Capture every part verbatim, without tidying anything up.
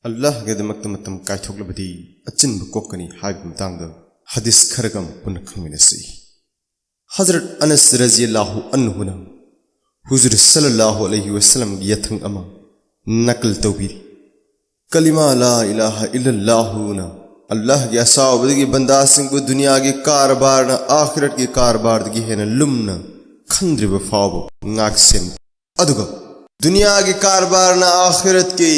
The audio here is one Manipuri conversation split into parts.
ꯑꯜꯂꯥꯍꯒꯤꯗꯃꯛꯇ ꯃꯇꯝ ꯀꯥꯏꯊꯣꯛꯂꯕꯗꯤ ꯑꯆꯤꯟꯕ ꯀꯣꯛꯀꯅꯤ ꯍꯥꯏꯕꯒꯤ ꯃꯇꯥꯡꯗ ꯍꯗꯤꯁ ꯈꯔꯒ ꯑꯃꯨꯛ ꯄꯨꯟꯅ ꯈꯪꯃꯤꯟꯅꯁꯤ꯫ ꯍꯖꯔꯠ ꯑꯅꯁ ꯔꯖꯤꯌꯜꯂꯥꯍꯨ ꯑꯟꯍꯨꯅ ꯍꯨꯖꯨꯔ ꯁꯜꯂꯜꯂꯥꯍꯨ ꯑꯂꯩꯍꯤ ꯋꯁꯜꯂꯝꯒꯤ ꯌꯥꯊꯪ ꯑꯃ ꯅꯀꯜ ꯇꯧꯕꯤꯔꯤ꯫ ꯀꯂꯤꯃꯥ ꯂꯥ ꯏꯂꯥꯍ ꯏꯜꯂꯜꯂꯥꯍꯨꯅ ꯑꯜꯂꯥꯍꯒꯤ ꯑꯁꯥꯎꯕꯗꯒꯤ ꯕꯟꯗꯥꯁꯤꯡꯕꯨ ꯗꯨꯅꯤꯌꯥꯒꯤ ꯀꯥꯔꯕꯥꯔꯅ ꯑꯥꯈꯤꯔꯠꯀꯤ ꯀꯥꯔꯕꯥꯔꯗꯒꯤ ꯍꯦꯟꯅ ꯂꯨꯝꯅ ꯈꯟꯗ꯭ꯔꯤꯕ ꯐꯥꯎꯕ ꯉꯥꯛ ꯁꯦꯟ, ꯑꯗꯨꯒ ꯗꯨꯅꯤꯌꯥꯒꯤ ꯀꯥꯔꯕꯥꯔꯅ ꯑꯥꯈꯤꯔꯠꯀꯤ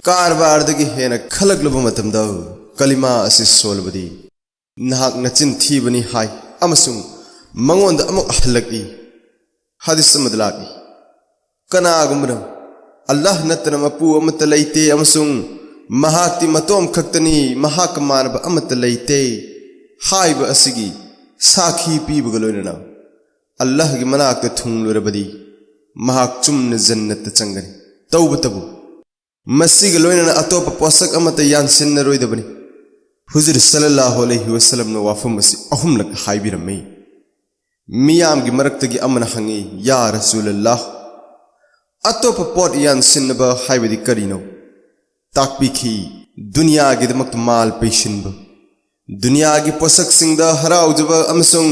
ꯀꯥꯔꯕꯥꯔꯗꯒꯤ ꯍꯦꯟꯅ ꯈꯜꯂꯛꯂꯕ ꯃꯇꯝꯗ ꯀꯂꯤꯃꯥ ꯑꯁꯤ ꯁꯣꯜꯂꯕꯗꯤ ꯅꯍꯥꯛ ꯅꯆꯤꯟ ꯊꯤꯕꯅꯤ ꯍꯥꯏ ꯑꯃꯁꯨꯡ ꯃꯉꯣꯟꯗ ꯑꯃꯨꯛ ꯍꯜꯂꯛꯏ꯫ ꯍꯗꯤꯁ ꯑꯃꯗ ꯂꯥꯛꯏ, ꯀꯅꯥꯒꯨꯝꯕꯅ "ꯑꯜꯂꯥꯍ ꯅꯠꯇꯅ ꯃꯄꯨ ꯑꯃꯠꯇ ꯂꯩꯇꯦ ꯑꯃꯁꯨꯡ ꯃꯍꯥꯛꯇꯤ ꯃꯇꯣꯝ ꯈꯛꯇꯅꯤ, ꯃꯍꯥꯛꯀ ꯃꯥꯟꯅꯕ ꯑꯃꯠꯇ ꯂꯩꯇꯦ" ꯍꯥꯏꯕ ꯑꯁꯤꯒꯤ ꯁꯥꯈꯤ ꯄꯤꯕꯒ ꯂꯣꯏꯅꯅ ꯑꯜꯂꯥꯍꯒꯤ ꯃꯅꯥꯛꯇ ꯊꯨꯡꯂꯨꯔꯕꯗꯤ ꯃꯍꯥꯛ ꯆꯨꯝꯅ ꯖꯟꯅꯠꯇ ꯆꯪꯒꯅꯤ꯫ ꯇꯧꯕꯇꯕꯨ ꯃꯁꯤꯒ ꯂꯣꯏꯅꯅ ꯑꯇꯣꯞꯄ ꯄꯣꯠꯁꯛ ꯑꯃꯠꯇ ꯌꯥꯟꯁꯤꯟꯅꯔꯣꯏꯗꯕꯅꯤ꯫ ꯍꯨꯖꯨꯔ ꯁꯜꯂꯜꯂꯥꯍꯨ ꯑꯂꯩꯍꯤ ꯋꯁꯜꯂꯝꯅ ꯋꯥꯐꯝ ꯑꯁꯤ ꯑꯍꯨꯝꯂꯛ ꯍꯥꯏꯕꯤꯔꯝꯃꯤ꯫ ꯃꯤꯌꯥꯝꯒꯤ ꯃꯔꯛꯇꯒꯤ ꯑꯃꯅ ꯍꯪꯉꯤ, "ꯌꯥ ꯔꯁꯨꯂꯜꯂꯥꯍ, ꯑꯇꯣꯞꯄ ꯄꯣꯠ ꯌꯥꯟꯁꯤꯟꯅꯕ ꯍꯥꯏꯕꯗꯤ ꯀꯔꯤꯅꯣ?" ꯇꯥꯛꯄꯤꯈꯤ, "ꯗꯨꯅꯤꯌꯥꯒꯤꯗꯃꯛꯇ ꯃꯥꯜ ꯄꯩꯁꯤꯟꯕ, ꯗꯨꯅꯤꯌꯥꯒꯤ ꯄꯣꯠꯁꯛꯁꯤꯡꯗ ꯍꯔꯥꯎꯖꯕ ꯑꯃꯁꯨꯡ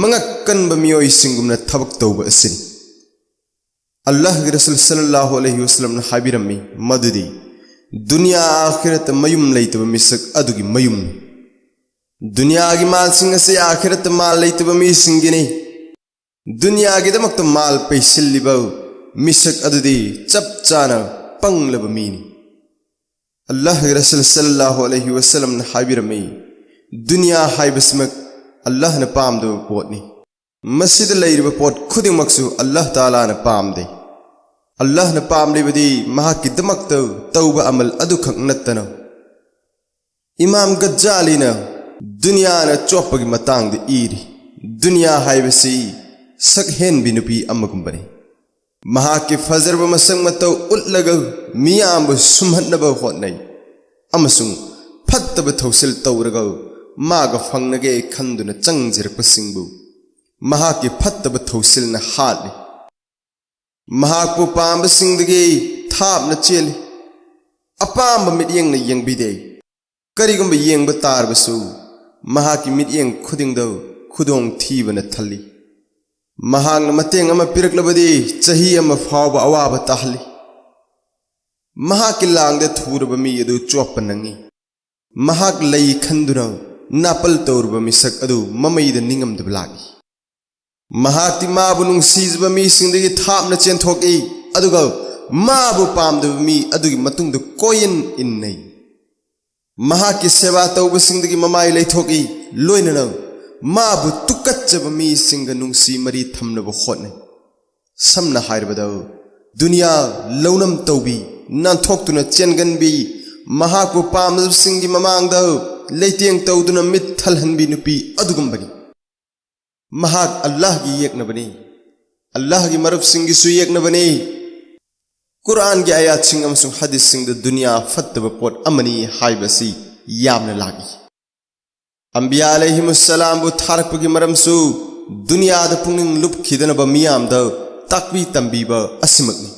ꯃꯉꯛ ꯀꯟꯕ ꯃꯤꯑꯣꯏꯁꯤꯡꯒꯨꯝꯅ ꯊꯕꯛ ꯇꯧꯕ ꯑꯁꯤꯅꯤ"꯫ ꯑꯜꯂꯥꯍꯒꯤ ꯔꯁꯨꯜ ꯁꯜꯂꯜꯂꯥꯍꯨ ꯑꯂꯩꯍꯤ ꯋꯁꯜꯂꯝꯅ ꯍꯥꯏꯕꯤꯔꯝꯃꯤ ꯃꯗꯨꯗꯤ ꯗꯨꯅꯤꯌꯥ ꯑꯥꯈꯤꯔꯠꯇ ꯃꯌꯨꯝ ꯂꯩꯇꯕ ꯃꯤꯁꯛ ꯑꯗꯨꯒꯤ ꯃꯌꯨꯝꯅꯤ꯫ ꯗꯨꯅꯤꯌꯥꯒꯤ ꯃꯥꯜꯁꯤꯡ ꯑꯁꯤ ꯑꯥꯈꯤꯔꯠꯇ ꯃꯥꯜ ꯂꯩꯇꯕ ꯃꯤꯁꯤꯡꯒꯤꯅꯤ꯫ ꯗꯨꯅꯤꯌꯥꯒꯤꯗꯃꯛꯇ ꯃꯥꯜ ꯄꯩꯁꯤꯜꯂꯤꯕ ꯃꯤꯁꯛ ꯑꯗꯨꯗꯤ ꯆꯞ ꯆꯥꯅ ꯄꯪꯂꯕ ꯃꯤꯅꯤ꯫ ꯑꯜꯂꯥꯍꯒꯤ ꯔꯁꯨꯜ ꯁꯜꯂꯜꯂꯥꯍꯨ ꯑꯂꯩꯍꯤ ꯋꯁꯜꯂꯝꯅ ꯍꯥꯏꯕꯤꯔꯝꯃꯤ, ꯗꯨꯅꯤꯌꯥ ꯍꯥꯏꯕꯁꯤꯃꯛ ꯑꯜꯂꯥꯍꯅ ꯄꯥꯝꯗꯕ ꯄꯣꯠꯅꯤ꯫ ꯃꯁꯤꯗ ꯂꯩꯔꯤꯕ ꯄꯣꯠ ꯈꯨꯗꯤꯡꯃꯛꯁꯨ ꯑꯜꯂꯥꯍ ꯇꯥꯂꯥꯅ ꯄꯥꯝꯗꯦ꯫ ꯑꯜꯂꯥꯍꯅ ꯄꯥꯝꯂꯤꯕꯗꯤ ꯃꯍꯥꯛꯀꯤꯗꯃꯛꯇ ꯇꯧꯕ ꯑꯃꯜ ꯑꯗꯨꯈꯛ ꯅꯠꯇꯅ, ꯏꯃꯥꯝ ꯒꯖꯥꯂꯤꯅ ꯗꯨꯅꯤꯌꯥꯅ ꯆꯣꯞꯄꯒꯤ ꯃꯇꯥꯡꯗ ꯏꯔꯤ, ꯗꯨꯅꯤꯌꯥ ꯍꯥꯏꯕꯁꯤ ꯁꯛꯍꯦꯟꯕꯤ ꯅꯨꯄꯤ ꯑꯃꯒꯨꯝꯕꯅꯤ꯫ ꯃꯍꯥꯛꯀꯤ ꯐꯖꯔꯕ ꯃꯁꯛ ꯃꯇꯧ ꯎꯠꯂꯒ ꯃꯤꯌꯥꯝꯕꯨ ꯁꯨꯝꯍꯠꯅꯕ ꯍꯣꯠꯅꯩ ꯑꯃꯁꯨꯡ ꯐꯠꯇꯕ ꯊꯧꯁꯤꯜ ꯇꯧꯔꯒ ꯃꯥꯒ ꯐꯪꯅꯒꯦ ꯈꯟꯗꯨꯅ ꯆꯪꯖꯔꯛꯄꯁꯤꯡꯕꯨ ꯃꯍꯥꯛꯀꯤ ꯐꯠꯇꯕ ꯊꯧꯁꯤꯜꯅ ꯍꯥꯠꯂꯤ꯫ ꯃꯍꯥꯛꯄꯨ ꯄꯥꯝꯕꯁꯤꯡꯗꯒꯤ ꯊꯥꯞꯅ ꯆꯦꯜꯂꯤ꯫ ꯑꯄꯥꯝꯕ ꯃꯤꯠꯌꯦꯡꯅ ꯌꯦꯡꯕꯤꯗꯦ꯫ ꯀꯔꯤꯒꯨꯝꯕ ꯌꯦꯡꯕ ꯇꯥꯔꯕꯁꯨ, ꯃꯍꯥꯛꯀꯤ ꯃꯤꯠꯌꯦꯡ ꯈꯨꯗꯤꯡꯗ ꯈꯨꯗꯣꯡ ꯊꯤꯕꯅ ꯊꯜꯂꯤ꯫ ꯃꯍꯥꯛꯅ ꯃꯇꯦꯡ ꯑꯃ ꯄꯤꯔꯛꯂꯕꯗꯤ, ꯆꯍꯤ ꯑꯃ ꯐꯥꯎꯕ ꯑꯋꯥꯕ ꯇꯥꯍꯜꯂꯤ꯫ ꯃꯍꯥꯛꯀꯤ ꯂꯥꯡꯗ ꯊꯨꯔꯕ ꯃꯤ ꯑꯗꯨ ꯆꯣꯞꯄ ꯅꯪꯏ꯫ ꯃꯍꯥꯛ ꯂꯩ ꯈꯟꯗꯨꯅ ꯅꯥꯄꯜ ꯇꯧꯔꯕ ꯃꯤꯁꯛ ꯑꯗꯨ ꯃꯃꯩꯗ ꯅꯤꯡꯉꯝꯗꯕ ꯂꯥꯛꯏ꯫ ꯃꯍꯥꯛꯇꯤ ꯃꯥꯕꯨ ꯅꯨꯡꯁꯤꯖꯕ ꯃꯤꯁꯤꯡꯗꯒꯤ ꯊꯥꯞꯅ ꯆꯦꯟꯊꯣꯛꯏ, ꯑꯗꯨꯒ ꯃꯥꯕꯨ ꯄꯥꯝꯗꯕ ꯃꯤ ꯑꯗꯨꯒꯤ ꯃꯇꯨꯡꯗ ꯀꯣꯏꯏꯟ ꯏꯟꯅꯩ꯫ ꯃꯍꯥꯛꯀꯤ ꯁꯦꯕꯥ ꯇꯧꯕꯁꯤꯡꯗꯒꯤ ꯃꯃꯥꯏ ꯂꯩꯊꯣꯛꯏ, ꯂꯣꯏꯅꯅ ꯃꯥꯕꯨ ꯇꯨꯀꯠꯆꯕ ꯃꯤꯁꯤꯡꯒ ꯅꯨꯡꯁꯤ ꯃꯔꯤ ꯊꯝꯅꯕ ꯍꯣꯠꯅꯩ꯫ ꯁꯝꯅ ꯍꯥꯏꯔꯕꯗ, ꯗꯨꯅꯤꯌꯥ ꯂꯧꯅꯝ ꯇꯧꯕꯤ, ꯅꯥꯟꯊꯣꯛꯇꯨꯅ ꯆꯦꯟꯒꯟꯕꯤ, ꯃꯍꯥꯛꯄꯨ ꯄꯥꯝꯗꯕꯁꯤꯡꯒꯤ ꯃꯃꯥꯡꯗ ꯂꯩꯇꯦꯡ ꯇꯧꯗꯨꯅ ꯃꯤꯠ ꯊꯜꯍꯟꯕꯤ ꯅꯨꯄꯤ ꯑꯗꯨꯒꯨꯝꯕꯅꯤ꯫ ꯃꯍꯥꯛ ꯑꯜꯂꯥꯍꯒꯤ ꯌꯦꯛꯅꯕꯅꯤ, ꯑꯜꯂꯥꯍꯒꯤ ꯃꯔꯨꯞꯁꯤꯡꯒꯤꯁꯨ ꯌꯦꯛꯅꯕꯅꯤ꯫ ꯀꯨꯔꯥꯟꯒꯤ ꯑꯥꯌꯥꯠꯁꯤꯡ ꯑꯃꯁꯨꯡ ꯍꯗꯤꯁꯁꯤꯡꯗ ꯗꯨꯅꯤꯌꯥ ꯐꯠꯇꯕ ꯄꯣꯠ ꯑꯃꯅꯤ ꯍꯥꯏꯕꯁꯤ ꯌꯥꯝꯅ ꯂꯥꯛꯏ꯫ ꯑꯝꯕꯤꯌꯥ ꯑꯂꯩꯍꯤꯃꯨꯁꯁꯂꯥꯝꯕꯨ ꯊꯥꯔꯛꯄꯒꯤ ꯃꯔꯝꯁꯨ ꯗꯨꯅꯤꯌꯥꯗ ꯄꯨꯛꯅꯤꯡ ꯂꯨꯞꯈꯤꯗꯅꯕ ꯃꯤꯌꯥꯝꯗ ꯇꯥꯛꯄꯤ ꯇꯝꯕꯤꯕ ꯑꯁꯤꯃꯛꯅꯤ꯫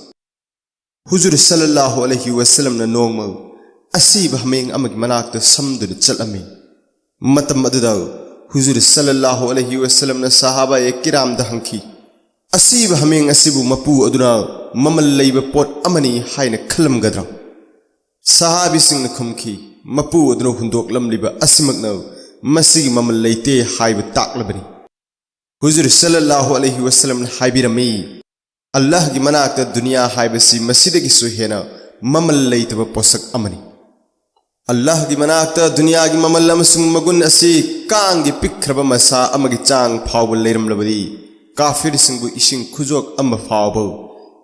ꯍꯨꯖꯨꯔ ꯁꯜꯂꯜꯂꯥꯍꯨ ꯑꯂꯩꯍꯤ ꯋꯁꯜꯂꯝꯅ ꯅꯣꯡꯃ ꯑꯁꯤꯕ ꯍꯥꯃꯦꯡ ꯑꯃꯒꯤ ꯃꯅꯥꯛꯇ ꯁꯝꯗꯨꯅ ꯆꯠꯂꯝꯃꯤ꯫ ꯃꯇꯝ ꯑꯗꯨꯗ ꯍꯨꯖꯨꯔ ꯁꯜꯂꯜꯂꯥꯍꯨ ꯑꯂꯩꯍꯤ ꯋꯁꯜꯂꯝꯅ ꯁꯍꯥꯕꯥꯌꯦ ꯀꯤꯔꯥꯝꯗ ꯍꯪꯈꯤ, "ꯑꯁꯤꯕ ꯍꯥꯃꯦꯡ ꯑꯁꯤꯕꯨ ꯃꯄꯨ ꯑꯗꯨꯅ ꯃꯃꯜ ꯂꯩꯕ ꯄꯣꯠ ꯑꯃꯅꯤ ꯍꯥꯏꯅ ꯈꯜꯂꯝꯒꯗ꯭ꯔꯥ?" ꯁꯍꯥꯕꯤꯁꯤꯡꯅ ꯈꯨꯝꯈꯤ, "ꯃꯄꯨ ꯑꯗꯨꯅ ꯍꯨꯟꯗꯣꯛꯂꯝꯂꯤꯕ ꯑꯁꯤꯃꯛꯅ ꯃꯁꯤꯒꯤ ꯃꯃꯜ ꯂꯩꯇꯦ ꯍꯥꯏꯕ ꯇꯥꯛꯂꯕꯅꯤ꯫" ꯍꯨꯖꯨꯔ ꯁꯜꯂꯜꯂꯥꯍꯨ ꯑꯂꯩꯍꯤ ꯋꯁꯜꯂꯝꯅ ꯍꯥꯏꯕꯤꯔꯝꯃꯤ, "ꯑꯜꯂꯥꯍꯒꯤ ꯃꯅꯥꯛꯇ ꯗꯨꯅꯤꯌꯥ ꯍꯥꯏꯕꯁꯤ ꯃꯁꯤꯗꯒꯤꯁꯨ ꯍꯦꯟꯅ ꯃꯃꯜ ꯂꯩꯇꯕ ꯄꯣꯠꯁꯛ ꯑꯃꯅꯤ꯫ ꯑꯜꯂꯥꯍꯒꯤ ꯃꯅꯥꯛꯇ ꯗꯨꯅꯤꯌꯥꯒꯤ ꯃꯃꯜ ꯑꯃꯁꯨꯡ ꯃꯒꯨꯟ ꯑꯁꯤ ꯀꯥꯡꯒꯤ ꯄꯤꯛꯈ꯭ꯔꯕ ꯃꯁꯥ ꯑꯃꯒꯤ ꯆꯥꯡ ꯐꯥꯎꯕ ꯂꯩꯔꯝꯂꯕꯗꯤ, ꯀꯥꯐꯤꯔꯁꯤꯡꯕꯨ ꯏꯁꯤꯡ ꯈꯨꯖꯣꯛ ꯑꯃ ꯐꯥꯎꯕ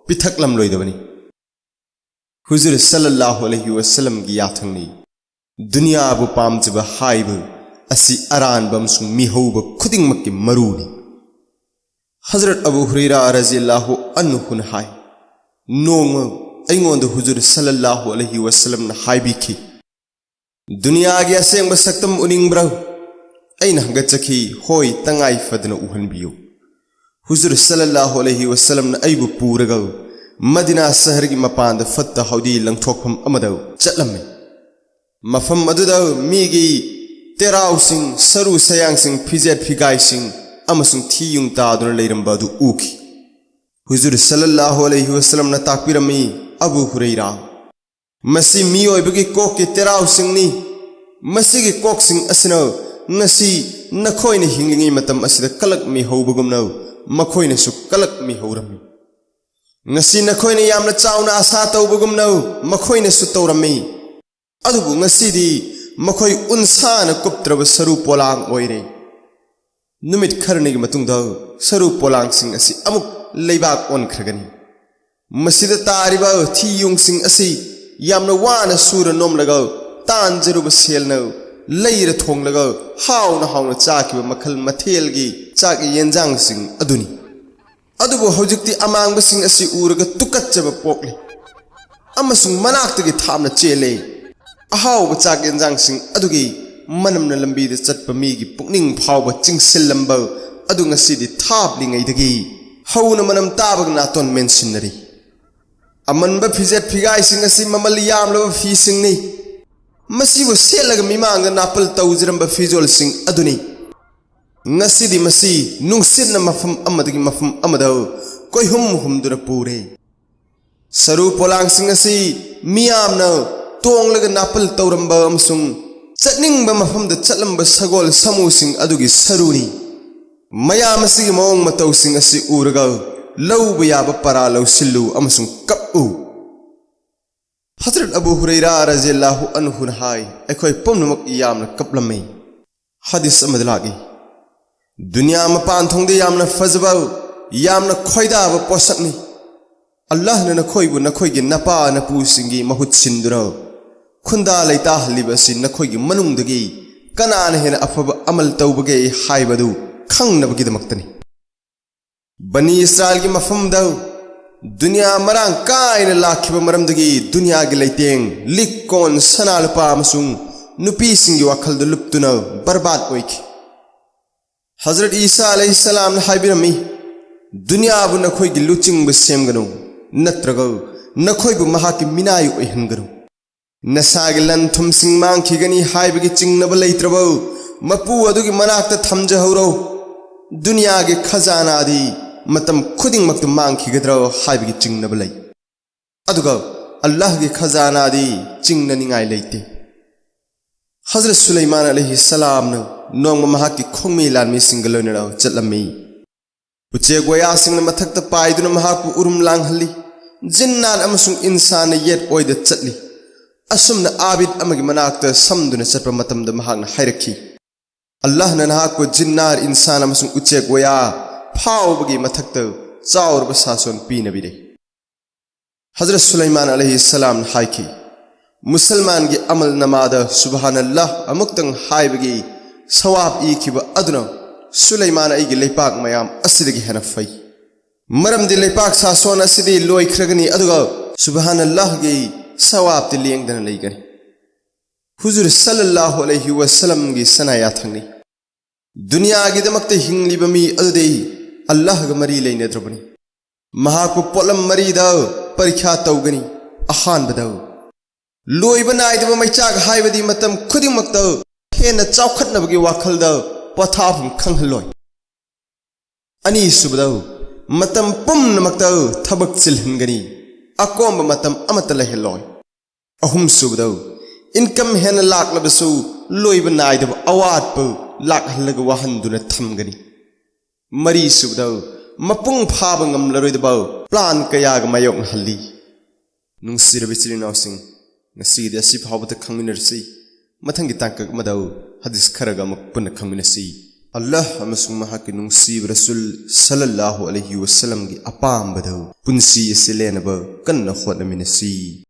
ꯄꯤꯊꯛꯂꯝꯂꯣꯏꯗꯕꯅꯤ꯫" ꯍꯨꯖꯨꯔ ꯁꯜꯂꯜꯂꯥꯍꯨ ꯑꯂꯩꯍꯤ ꯋꯁꯜꯂꯝꯒꯤ ꯌꯥꯊꯪꯅꯤ꯫ ꯗꯨꯅꯤꯌꯥꯕꯨ ꯄꯥꯝꯖꯕ ꯍꯥꯏꯕ ꯑꯁꯤ ꯑꯔꯥꯟꯕ ꯑꯃꯁꯨꯡ ꯃꯤꯍꯧꯕ ꯈꯨꯗꯤꯡꯃꯛꯀꯤ ꯃꯔꯨꯅꯤ꯫ ꯍꯖꯔꯠ ꯑꯕꯨ ꯍꯨꯔꯩꯔꯥ ꯔꯖꯤꯌꯜꯂꯥꯍꯨ ꯑꯟꯍꯨꯅ ꯍꯥꯏ, ꯅꯣꯡꯃ ꯑꯩꯉꯣꯟꯗ ꯍꯨꯖꯨꯔ ꯁꯜꯂꯜꯂꯥꯍꯨ ꯑꯂꯩꯍꯤ ꯋꯁꯜꯂꯝꯅ ꯍꯥꯏꯕꯤꯈꯤ, "ꯗꯨꯅꯤꯌꯥꯒꯤ ꯑꯁꯦꯡꯕ ꯁꯛꯇꯝ ꯎꯅꯤꯡꯕ꯭ꯔꯥ?" ꯑꯩꯅ ꯍꯪꯒꯠꯆꯈꯤ, "ꯍꯣꯏ, ꯇꯉꯥꯏ ꯐꯗꯅ ꯎꯍꯟꯕꯤꯌꯨ꯫" ꯍꯨꯖꯨꯔ ꯁꯜꯂꯜꯂꯥꯍꯨ ꯑꯂꯩꯍꯤ ꯋꯁꯜꯂꯝꯅ ꯑꯩꯕꯨ ꯄꯨꯔꯒ ꯃꯗꯤꯅꯥ ꯁꯍꯔꯒꯤ ꯃꯄꯥꯟꯗ ꯐꯠꯇ ꯍꯥꯎꯗꯤ ꯂꯪꯊꯣꯛꯐꯝ ꯑꯃꯗ ꯆꯠꯂꯝꯃꯤ꯫ ꯃꯐꯝ ꯑꯗꯨꯗ ꯃꯤꯒꯤ ꯇꯦꯔꯥꯎꯁꯤꯡ, ꯁꯔꯨ ꯁꯌꯥꯡꯁꯤꯡ, ꯐꯤꯖꯦꯠ ꯐꯤꯒꯥꯏꯁꯤꯡ ꯑꯃꯁꯨꯡ ꯊꯤ ꯌꯨꯡ ꯇꯥꯗꯨꯅ ꯂꯩꯔꯝꯕ ꯑꯗꯨ ꯎꯈꯤ꯫ ꯍꯨꯖꯨꯔ ꯁꯜꯂꯜꯂꯥꯍꯨ ꯑꯂꯩꯍꯤ ꯋꯁꯜꯂꯝꯅ ꯇꯥꯛꯄꯤꯔꯝꯃꯤ, "ꯑꯕꯨ ꯍꯨꯔꯩꯔꯥ, ꯃꯁꯤ ꯃꯤꯑꯣꯏꯕꯒꯤ ꯀꯣꯛꯀꯤ ꯇꯦꯔꯥꯎꯁꯤꯡꯅꯤ꯫ ꯃꯁꯤꯒꯤ ꯀꯣꯛꯁꯤꯡ ꯑꯁꯤꯅ ꯉꯁꯤ ꯅꯈꯣꯏꯅ ꯍꯤꯡꯂꯤꯉꯩ ꯃꯇꯝ ꯑꯁꯤꯗ ꯀꯂꯛꯃꯤ ꯍꯧꯕꯒꯨꯝꯅ ꯃꯈꯣꯏꯅꯁꯨ ꯀꯂꯛꯃꯤ ꯍꯧꯔꯝꯃꯤ꯫ ꯉꯁꯤ ꯅꯈꯣꯏꯅ ꯌꯥꯝꯅ ꯆꯥꯎꯅ ꯑꯁꯥ ꯇꯧꯕꯒꯨꯝꯅ ꯃꯈꯣꯏꯅꯁꯨ ꯇꯧꯔꯝꯃꯤ꯫ ꯑꯗꯨꯕꯨ ꯉꯁꯤꯗꯤ ꯃꯈꯣꯏ ꯎꯟꯁꯥꯅ ꯀꯨꯞꯇ꯭ꯔꯕ ꯁꯔꯨ ꯄꯣꯂꯥꯡ ꯑꯣꯏꯔꯦ꯫ ꯅꯨꯃꯤꯠ ꯈꯔꯅꯤꯒꯤ ꯃꯇꯨꯡꯗ ꯁꯔꯨ ꯄꯣꯂꯥꯡꯁꯤꯡ ꯑꯁꯤ ꯑꯃꯨꯛ ꯂꯩꯕꯥꯛ ꯑꯣꯟꯈ꯭ꯔꯒꯅꯤ꯫ ꯃꯁꯤꯗ ꯇꯥꯔꯤꯕ ꯊꯤ ꯌꯨꯡꯁꯤꯡ ꯑꯁꯤ ꯌꯥꯝꯅ ꯋꯥꯅ ꯁꯨꯔ ꯅꯣꯝꯂꯒ, ꯇꯥꯟꯖꯔꯨꯕ ꯁꯦꯜꯅ ꯂꯩꯔ ꯊꯣꯡꯂꯒ ꯍꯥꯎꯅ ꯍꯥꯎꯅ ꯆꯥꯈꯤꯕ ꯃꯈꯜ ꯃꯊꯦꯜꯒꯤ ꯆꯥꯛ ꯌꯦꯟꯖꯥꯡꯁꯤꯡ ꯑꯗꯨꯅꯤ꯫ ꯑꯗꯨꯕꯨ ꯍꯧꯖꯤꯛꯇꯤ ꯑꯃꯥꯡꯕꯁꯤꯡ ꯑꯁꯤ ꯎꯔꯒ ꯇꯨꯀꯠꯆꯕ ꯄꯣꯛꯂꯦ ꯑꯃꯁꯨꯡ ꯃꯅꯥꯛꯇꯒꯤ ꯊꯥꯞꯅ ꯆꯦꯜꯂꯦ꯫ ꯑꯍꯥꯎꯕ ꯆꯥꯛ ꯌꯦꯟꯖꯥꯡꯁꯤꯡ ꯑꯗꯨꯒꯤ ꯃꯅꯝꯅ ꯂꯝꯕꯤꯗ ꯆꯠꯄ ꯃꯤꯒꯤ ꯄꯨꯛꯅꯤꯡ ꯐꯥꯎꯕ ꯆꯤꯡꯁꯤꯜꯂꯝꯕ ꯑꯗꯨ ꯉꯁꯤꯗꯤ ꯊꯥꯞꯂꯤꯉꯩꯗꯒꯤ ꯍꯧꯅ ꯃꯅꯝ ꯇꯥꯕꯒ ꯅꯥꯇꯣꯟ ꯃꯦꯟꯁꯤꯟꯅꯔꯤ꯫ ꯑꯃꯟꯕ ꯐꯤꯖꯦꯠ ꯐꯤꯒꯥꯏꯁꯤꯡ ꯑꯁꯤ ꯃꯃꯜ ꯌꯥꯝꯂꯕ ꯐꯤꯁꯤꯡꯅꯤ꯫ ꯃꯁꯤꯕꯨ ꯁꯦꯠꯂꯒ ꯃꯤꯃꯥꯡꯗ ꯅꯥꯄꯜ ꯇꯧꯖꯔꯝꯕ ꯐꯤꯖꯣꯜꯁꯤꯡ ꯑꯗꯨꯅꯤ꯫ ꯉꯁꯤꯗꯤ ꯃꯁꯤ ꯅꯨꯡꯁꯤꯠꯅ ꯃꯐꯝ ꯑꯃꯗꯒꯤ ꯃꯐꯝ ꯑꯃꯗ ꯀꯣꯏꯍꯨꯝ ꯍꯨꯝꯗꯨꯅ ꯄꯨꯔꯦ꯫ ꯁꯔꯨ ꯄꯣꯂꯥꯡꯁꯤꯡ ꯑꯁꯤ ꯃꯤꯌꯥꯝꯅ ꯇꯣꯡꯂꯒ ꯅꯥꯄꯜ ꯇꯧꯔꯝꯕ ꯑꯃꯁꯨꯡ ꯆꯠꯅꯤꯡꯕ ꯃꯐꯝꯗ ꯆꯠꯂꯝꯕ ꯁꯒꯣꯜ ꯁꯥꯃꯨꯁꯤꯡ ꯑꯗꯨꯒꯤ ꯁꯔꯨꯅꯤ꯫ ꯃꯌꯥꯝ ꯑꯁꯤꯒꯤ ꯃꯑꯣꯡ ꯃꯇꯧꯁꯤꯡ ꯑꯁꯤ ꯎꯔꯒ ꯂꯧꯕ ꯌꯥꯕ ꯄꯔꯥ ꯂꯧꯁꯤꯜꯂꯨ ꯑꯃꯁꯨꯡ ꯀꯞꯎ꯫ ꯍꯖꯔꯠ ꯑꯕꯨ ꯍꯨꯔꯩꯔꯥ ꯔꯖꯤꯌꯜꯂꯥꯍꯨ ꯑꯟꯍꯨꯅ ꯍꯥꯏ, ꯑꯩꯈꯣꯏ ꯄꯨꯝꯅꯃꯛ ꯌꯥꯝꯅ ꯀꯞꯂꯝꯃꯤ꯫ ꯍꯗꯤꯁ ꯑꯃꯗ ꯂꯥꯛꯏ, ꯗꯨꯅꯤꯌꯥ ꯃꯄꯥꯟ ꯊꯣꯡꯗ ꯌꯥꯝꯅ ꯐꯖꯕ, ꯌꯥꯝꯅ ꯈꯣꯏꯗꯥꯕ ꯄꯣꯠꯁꯛꯅꯤ꯫ ꯑꯜꯂꯥꯍꯅ ꯅꯈꯣꯏꯕꯨ ꯅꯈꯣꯏꯒꯤ ꯅꯄꯥ ꯅꯄꯨꯁꯤꯡꯒꯤ ꯃꯍꯨꯠ ꯁꯤꯟꯗꯨꯅ ꯈꯨꯟꯗꯥ ꯂꯩꯇꯥꯍꯜꯂꯤꯕ ꯑꯁꯤ ꯅꯈꯣꯏꯒꯤ ꯃꯅꯨꯡꯗꯒꯤ ꯀꯅꯥꯅ ꯍꯦꯟꯅ ꯑꯐꯕ ꯑꯃꯜ ꯇꯧꯕꯒꯦ ꯍꯥꯏꯕꯗꯨ ꯈꯪꯅꯕꯒꯤꯗꯃꯛꯇꯅꯤ꯫ ꯕꯅꯤ ꯏꯁꯔꯥꯏꯜꯒꯤ ꯃꯐꯝꯗ ꯗꯨꯅꯤꯌꯥ ꯃꯔꯥꯡ ꯀꯥꯏꯅ ꯂꯥꯛꯈꯤꯕ ꯃꯔꯝꯗꯒꯤ ꯗꯨꯅꯤꯌꯥꯒꯤ ꯂꯩꯇꯦꯡ, ꯂꯤꯛ ꯀꯣꯟ, ꯁꯅꯥ ꯂꯨꯄꯥ ꯑꯃꯁꯨꯡ ꯅꯨꯄꯤꯁꯤꯡꯒꯤ ꯋꯥꯈꯜꯗ ꯂꯨꯞꯇꯨꯅ ꯕꯔꯕꯥꯗ ꯑꯣꯏꯈꯤ꯫ ꯍꯖꯔꯠ ꯏꯁꯥ ꯑꯂꯩꯍꯤꯁꯁꯂꯥꯝꯅ ꯍꯥꯏꯕꯤꯔꯝꯃꯤ, "ꯗꯨꯅꯤꯌꯥꯕꯨ ꯅꯈꯣꯏꯒꯤ ꯂꯨꯆꯤꯡꯕ ꯁꯦꯝꯒꯅꯨ꯫ ꯅꯠꯇ꯭ꯔꯒ ꯅꯈꯣꯏꯕꯨ ꯃꯍꯥꯛꯀꯤ ꯃꯤꯅꯥꯏ ꯑꯣꯏꯍꯟꯒꯅꯨ꯫ ꯅꯁꯥꯒꯤ ꯂꯟ ꯊꯨꯝꯁꯤꯡ ꯃꯥꯡꯈꯤꯒꯅꯤ ꯍꯥꯏꯕꯒꯤ ꯆꯤꯡꯅꯕ ꯂꯩꯇ꯭ꯔꯕ ꯃꯄꯨ ꯑꯗꯨꯒꯤ ꯃꯅꯥꯛꯇ ꯊꯝꯖꯍꯧꯔꯣ꯫ ꯗꯨꯅꯤꯌꯥꯒꯤ ꯈꯖꯥꯅꯥꯗꯤ ꯃꯇꯝ ꯈꯨꯗꯤꯡꯃꯛꯇ ꯃꯥꯡꯈꯤꯒꯗ꯭ꯔꯣ ꯍꯥꯏꯕꯒꯤ ꯆꯤꯡꯅꯕ ꯂꯩ, ꯑꯗꯨꯒ ꯑꯜꯂꯥꯍꯒꯤ ꯈꯖꯥꯅꯥꯗꯤ ꯆꯤꯡꯅꯅꯤꯡꯉꯥꯏ ꯂꯩꯇꯦ꯫ ꯍꯖꯔꯠ ꯁꯨꯂꯩꯃꯥꯟ ꯑꯂꯩꯍꯤ ꯁꯂꯥꯝꯅ ꯅꯣꯡꯃ ꯃꯍꯥꯛꯀꯤ ꯈꯣꯡꯃꯤ ꯂꯥꯟꯃꯤꯁꯤꯡꯒ ꯂꯣꯏꯅꯅ ꯆꯠꯂꯝꯃꯤ꯫ ꯎꯆꯦꯛ ꯋꯥꯌꯥꯁꯤꯡꯅ ꯃꯊꯛꯇ ꯄꯥꯏꯗꯨꯅ ꯃꯍꯥꯛꯄꯨ ꯎꯔꯨꯝ ꯂꯥꯡꯍꯜꯂꯤ꯫ ꯖꯤꯟꯅꯥꯠ ꯑꯃꯁꯨꯡ ꯏꯟꯁꯥꯟꯅ ꯌꯦꯠ ꯑꯣꯏꯗ ꯆꯠꯂꯤ꯫ ꯑꯁꯨꯝꯅ ꯑꯥꯕꯤꯗ ꯑꯃꯒꯤ ꯃꯅꯥꯛꯇ ꯁꯝꯗꯨꯅ ꯆꯠꯄ ꯃꯇꯝꯗ ꯃꯍꯥꯛꯅ ꯍꯥꯏꯔꯛꯈꯤ, "ꯑꯜꯂꯥꯍꯅ ꯅꯍꯥꯛꯄꯨ ꯖꯤꯟꯅꯥꯠ, ꯏꯟꯁꯥꯟ ꯑꯃꯁꯨꯡ ꯎꯆꯦꯛ ꯋꯥꯌꯥ ꯐꯥꯎꯕꯒꯤ ꯃꯊꯛꯇ ꯆꯥꯎꯔꯕ ꯁꯥꯁꯣꯟ ꯄꯤꯅꯕꯤꯔꯦ꯫" ꯍꯖꯔꯠ ꯁꯨꯂꯩꯃꯥꯟ ꯑꯂꯩꯍꯤ ꯁꯂꯥꯝꯅ ꯍꯥꯏꯈꯤ, "ꯃꯨꯁꯜꯃꯥꯟꯒꯤ ꯑꯃꯜ ꯅꯃꯥꯗ ꯁꯨꯕꯍꯥꯅꯜꯂꯥꯍ ꯑꯃꯨꯛꯇꯪ ꯍꯥꯏꯕꯒꯤ ꯁꯋꯥꯕ ꯏꯈꯤꯕ ꯑꯗꯨꯅ ꯁꯨꯂꯩꯃꯥꯟ ꯑꯩꯒꯤ ꯂꯩꯄꯥꯛ ꯃꯌꯥꯝ ꯑꯁꯤꯗꯒꯤ ꯍꯦꯟꯅ ꯐꯩ꯫ ꯃꯔꯝꯗꯤ ꯂꯩꯄꯥꯛ ꯁꯥꯁꯣꯟ ꯑꯁꯤꯗꯤ ꯂꯣꯏꯈ꯭ꯔꯒꯅꯤ, ꯑꯗꯨꯒ ꯁꯨꯕꯍꯥꯅꯜꯂꯥꯍꯒꯤ ꯁꯋꯥꯕꯇꯤ ꯂꯦꯡꯗꯅ ꯂꯩꯒꯅꯤ꯫" ꯍꯨꯖꯨꯔ ꯁꯜꯂꯜꯂꯥꯍꯨ ꯑꯂꯩꯍꯤ ꯋꯁꯜꯂꯝꯒꯤ ꯁꯅꯥ ꯌꯥꯊꯪꯅꯤ꯫ ꯗꯨꯅꯤꯌꯥꯒꯤꯗꯃꯛꯇ ꯍꯤꯡꯂꯤꯕ ꯃꯤ ꯑꯗꯨꯗꯤ ꯑꯜꯂꯥꯍꯒ ꯃꯔꯤ ꯂꯩꯅꯗ꯭ꯔꯕꯅꯤ꯫ ꯃꯍꯥꯛꯄꯨ ꯄꯣꯠꯂꯝ ꯃꯔꯤꯗ ꯄꯔꯤꯈ꯭ꯌꯥ ꯇꯧꯒꯅꯤ꯫ ꯑꯍꯥꯟꯕꯗ, ꯂꯣꯏꯕ ꯅꯥꯏꯗꯕ ꯃꯩꯆꯥꯛ, ꯍꯥꯏꯕꯗꯤ ꯃꯇꯝ ꯈꯨꯗꯤꯡꯃꯛꯇ ꯍꯦꯟꯅ ꯆꯥꯎꯈꯠꯅꯕꯒꯤ ꯋꯥꯈꯜꯗ ꯄꯣꯊꯥꯐꯝ ꯈꯪꯍꯜꯂꯣꯏ꯫ ꯑꯅꯤꯁꯨꯕꯗ, ꯃꯇꯝ ꯄꯨꯝꯅꯃꯛꯇ ꯊꯕꯛ ꯆꯤꯜꯍꯟꯒꯅꯤ꯫ ꯑꯀꯣꯝꯕ ꯃꯇꯝ ꯑꯃꯠꯇ ꯂꯩꯍꯜꯂꯣꯏ꯫ ꯑꯍꯨꯝꯁꯨꯕꯗ, ꯏꯟꯀꯝ ꯍꯦꯟꯅ ꯂꯥꯛꯂꯕꯁꯨ ꯂꯣꯏꯕ ꯅꯥꯏꯗꯕ ꯑꯋꯥꯠꯄ ꯂꯥꯛꯍꯜꯂꯒ ꯋꯥꯍꯟꯗꯨꯅ ꯊꯝꯒꯅꯤ꯫ ꯃꯔꯤꯁꯨꯕꯗ, ꯃꯄꯨꯡ ꯐꯥꯕ ꯉꯝꯂꯔꯣꯏꯗꯕ ꯄ꯭ꯂꯥꯟ ꯀꯌꯥꯒ ꯃꯥꯌꯣꯛꯅꯍꯜꯂꯤ꯫ ꯅꯨꯡꯁꯤꯔꯕ ꯏꯆꯤꯜ ꯏꯅꯥꯎꯁꯤꯡ, ꯉꯁꯤꯒꯤꯗꯤ ꯑꯁꯤ ꯐꯥꯎꯕꯗ ꯈꯪꯃꯤꯟꯅꯔꯁꯤ꯫ ꯃꯊꯪꯒꯤ ꯇꯥꯡꯀꯛ ꯑꯃꯗ ꯍꯗꯤꯁ ꯈꯔꯒ ꯑꯃꯨꯛ ꯄꯨꯟꯅ ꯈꯪꯃꯤꯟꯅꯁꯤ꯫ ꯑꯜꯂꯥꯍ ꯑꯃꯁꯨꯡ ꯃꯍꯥꯛꯀꯤ ꯅꯨꯡꯁꯤꯕ ꯔꯁꯨꯜ ꯁꯜꯂꯜꯂꯥꯍꯨ ꯑꯂꯩꯍꯤ ꯋꯁꯜꯂꯝꯒꯤ ꯑꯄꯥꯝꯕꯗ ꯄꯨꯟꯁꯤ ꯑꯁꯤ ꯂꯦꯟꯅꯕ ꯀꯟꯅ ꯍꯣꯠꯅꯃꯤꯟꯅꯁꯤ꯫